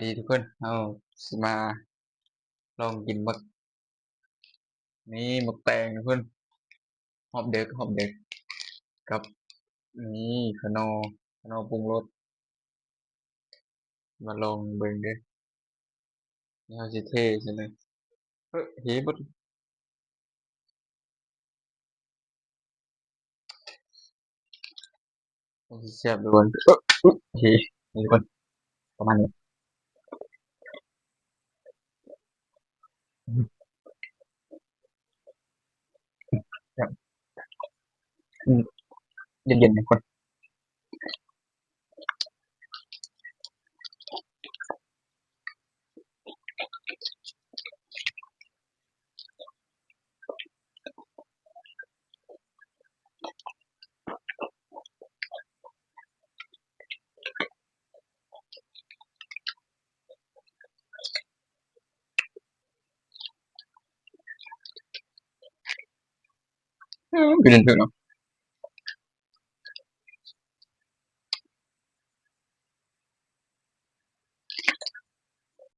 ນີ້ທຸກຄົນ ເຮົາຊິມາລອງກິນໝາກ ນີ້ໝາກແຕງທຸກຄົນ ຮອບເດິກ ຮອບເດິກ ກັບນີ້ຂະໜໍ່ ຂະໜໍ່ປຸງລົດ ມາລອງເບິ່ງເດີ້ ນີ້ເຮົາຊິເທໃສ່ເລີຍ ເອີ ເທເບິດ ມັນຊິແຊບຢູ່ບໍ່ ເອີ ເທ ນີ້ທຸກຄົນ ປະມານນີ້ ອືມ ແຊບ ອືມ ເຢັນໆ ທຸກຄົນ. ເອີ ເປັນເທື່ອເນາະ